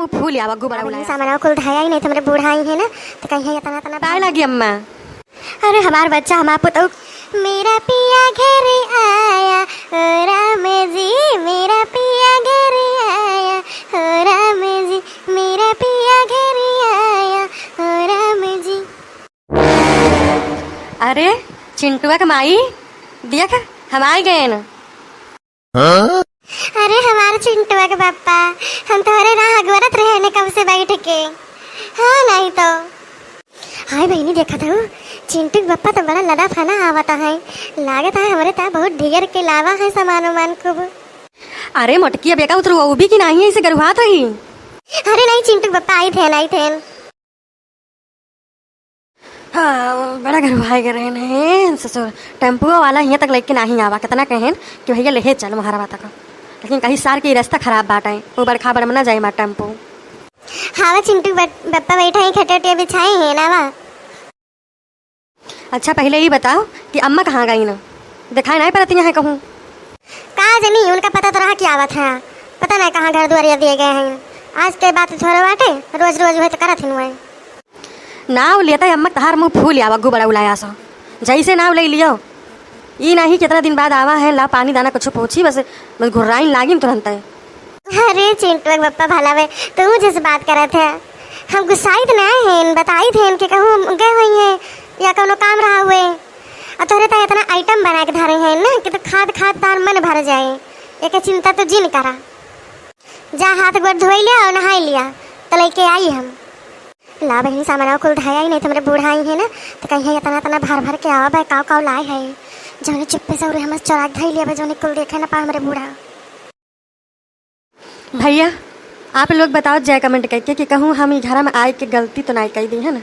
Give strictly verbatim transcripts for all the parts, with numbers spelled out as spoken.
फूल आवा, गुबड़ा उलाया। सामानवा कुल धया ही नहीं, तो हमरे बूढ़ा आई है ना, तो कहीं है इतना, इतना पाए लागी अम्मा। अरे हमार बच्चा, हमार पुतऊ। मेरा पिया घर आया, ओ राम जी, मेरा पिया घर आया, ओ राम जी, मेरा पिया घर आया, ओ राम जी। अरे चिंटुआ के माई, देख, हम आइ गएन। हाँ? अरे हमार चिंटुआ के पप्पा, हम तोहरे राह अगोरत रहेन कब से बैठ के। हाँ, नहीं तो। हाय बहिनी, देखत हऊ, चिंटू के पप्पा तो बड़ा लदा फना आवत है। लागत है हमरे ता बहुत ढेर के लावा है सामान उमान खूब। अरे मोटकी, अब एका उतरू अउबी की नाहीं, ऐसे गरुआत रही। अरे नहीं, चिंटू के पप्पा आइत हैं, आइत हैं। हाँ, बड़ा गरुआए गए रहेन ससुर। टेम्पुआ वाला हियाँ तक लइके नाहीं आवा, कितना कहेन कि भइया लेहे चल मोहरवा तक, लेकिन कहीं सार के रस्ता खराब बाटे, वो बड़खा बड़मना जाए मार टेम्पू। हाँ, वो चिंटू बट-, बप्पा बैठा है, खटिया उटिया बिछाए हैं ना वा। अच्छा, पहिले ई बताओ कि अम्मा कहाँ गइन? देखाए नाहीं परत हियाँ कहूँ। का जनी, उनका पता तो रहा कि आवत है, पता नाहीं कहाँ घर दुआरिया दिए गए हैं। आज के बात थोड़े बाटे, रोज रोज वही तो करत हिन वही। नाव लेता ही अम्मा तहार मुँह फूल आवा, गुबड़ा उलाया सो। जैसे नाव ले लियो, ई नाहीं कितना दिन बाद आवा है, ला पानी दाना कुछ पूछी, बस, बस घुर्राइन लागिन तुरंत है। अरे चिंटुआ के बप्पा भला बे, तू जैसे बात करत है, हम गुस्साइत नाहीं हैं, बताइत हैं कि कहूँ गए हुई हैं या कौनो काम रहा हुए, और तोहरे ताई इतना आइटम बना के धरे हैं ना कि तो खात खात तार मन भर जाए, एक चिंता तो जिन करा। जा हाथ गोड़ धोई लिया और नहाई लिया, तो लेके आई हम। ला बहिनी, सामानवा कुल धया ही नहीं, तो हमरे बूढ़ा आई है ना, तो कहीं है इतना, इतना भर भर के आवा बे, काव काव लाए है, जौने चुप्पे से उरे हमसे चोरा के धई लिया बे, जौने कुल देखे ना पा हमरे बूढ़ा। भइया, आप लोग बताओ जाए comment करके कि कहूँ हम ई घर में आए के गलती तो नाहीं कई दी है ना?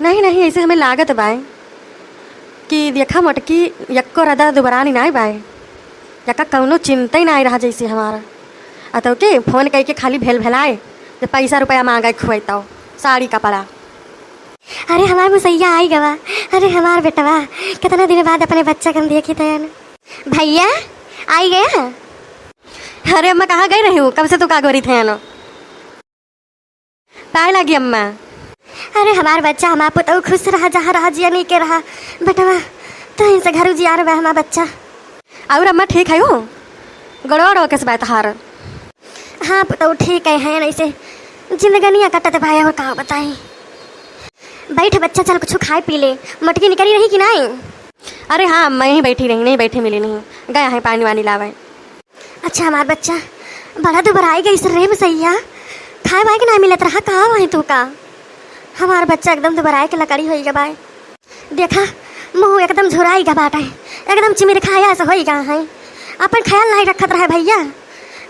नहीं, नहीं, ऐसे हमें लागत बाए कि देखा मोटकी यक्को रदा दुबरानी नाहीं बाए। यका कौनो चिंता ही नाहीं रहा जैसे हमारा। आ तो के फोन कइके खाली भेल भेलाए, जब पैसा रुपया मांगे खुआइताओ, साड़ी कपड़ा। अरे हमार मुसैया आई गवा, अरे हमार बेटवा, कितना दिन बाद अपने बच्चा के हम देखी थे। भइया, आई गया? अरे अम्मा, कहाँ गई रही हूँ? कब से तू का गोरी थे आनो? पाए लागी अम्मा। अरे हमार बच्चा, हमार पुतऊ खुश रहा, जहाँ रहा जिया नीके रहा। बेटवा, तो इनसे घर उजियार बा हमार बच्चा। और अम्मा ठीक है हो? गड़ोड़ हो किस बात हार? हाँ पुतऊ ठीक है, है ऐसे जिंदगनिया कटत भाई हो, का बताई। बैठ बच्चा, चल कुछ खाए पी ले। मोटकी निकरी रही कि नाहीं? अरे हाँ अम्मा, यहीं बैठी रही, नहीं बैठे मिली नहीं, गया है पानी वानी लावे। अच्छा हमार बच्चा, बड़ा दुबराई गइस रे मुसैया, खाए वाए के ना मिलत रहा, का भाई तू का? हमार बच्चा एकदम दुबराई के लकड़ी होई गबाए। देखा, मुँह एकदम झुराई गबाटा है, एकदम चिमिरखाया से होई गा है। अपन ख्याल नाहीं रखत रहे भइया।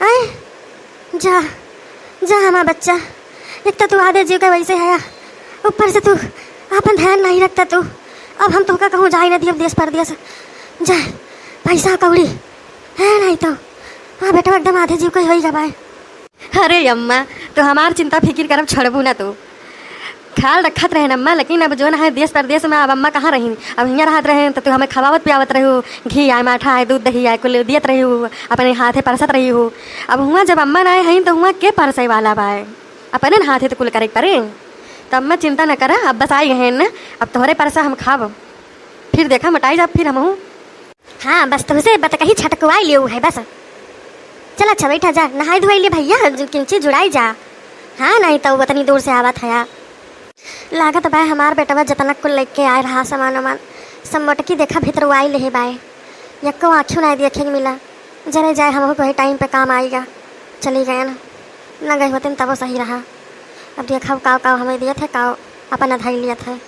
आए, जा, जा हमार बच्चा, एक तो तू आधे जीव के वैसे हया, ऊपर से तू आपन ध्यान नाहीं रखता तू। अब हम तोहका कहूँ जाए ना दियब देश परदेश। जा, पैसा कौड़ी है नाहीं तो। हाँ बेटवा, एकदम आधे जीव के होई गबाए। अरे अम्मा, तू हमार चिंता फिकिर करब छोड़बू ना तू। ख्याल रखत रहेन अम्मा, लेकिन अब जौन है देश परदेश में, अब अम्मा कहाँ रही? अब हियाँ रहत रहेन तो तू हमें खवावत पियावत रहू, घी आए, माठा आए, दूध दही आए, कुल दियत रहू, अपने हाथे परसत रहू। अब हुआँ जब अम्मा नाहीं हैं तो हुआँ के परसे वाला बाए? अपने न हाथे तो कुल करे के परे। तो अम्मा चिंता न करा, अब बस आई गए हैं ना, अब तोहरे परसा हम खाब, फिर देखा मोटाई जाब फिर हमहूँ। हाँ, बस तुमसे बतकही छटकवाई लियो है बस। चल अच्छा बैठा जा, नहाई धोई ले भइया, जो किंची जुड़ाई जा। हाँ, नाहीं तो उतनी दूर से आवत हया। लागत बाय हमार बेटवा जतना कुल लेके आए रहा सामान वामान, सब मोटकी देखा भितरवाई लेहे बाय। यक्को आँखियों नाहीं देखे के मिला। जरे जाए हमहू के वही टाइम पे काम आइगा। चली गयन, न गई होतिन तबो सही रहा। अब देखा काव काव हमें दियत है, काव अपन अधाई लियत है।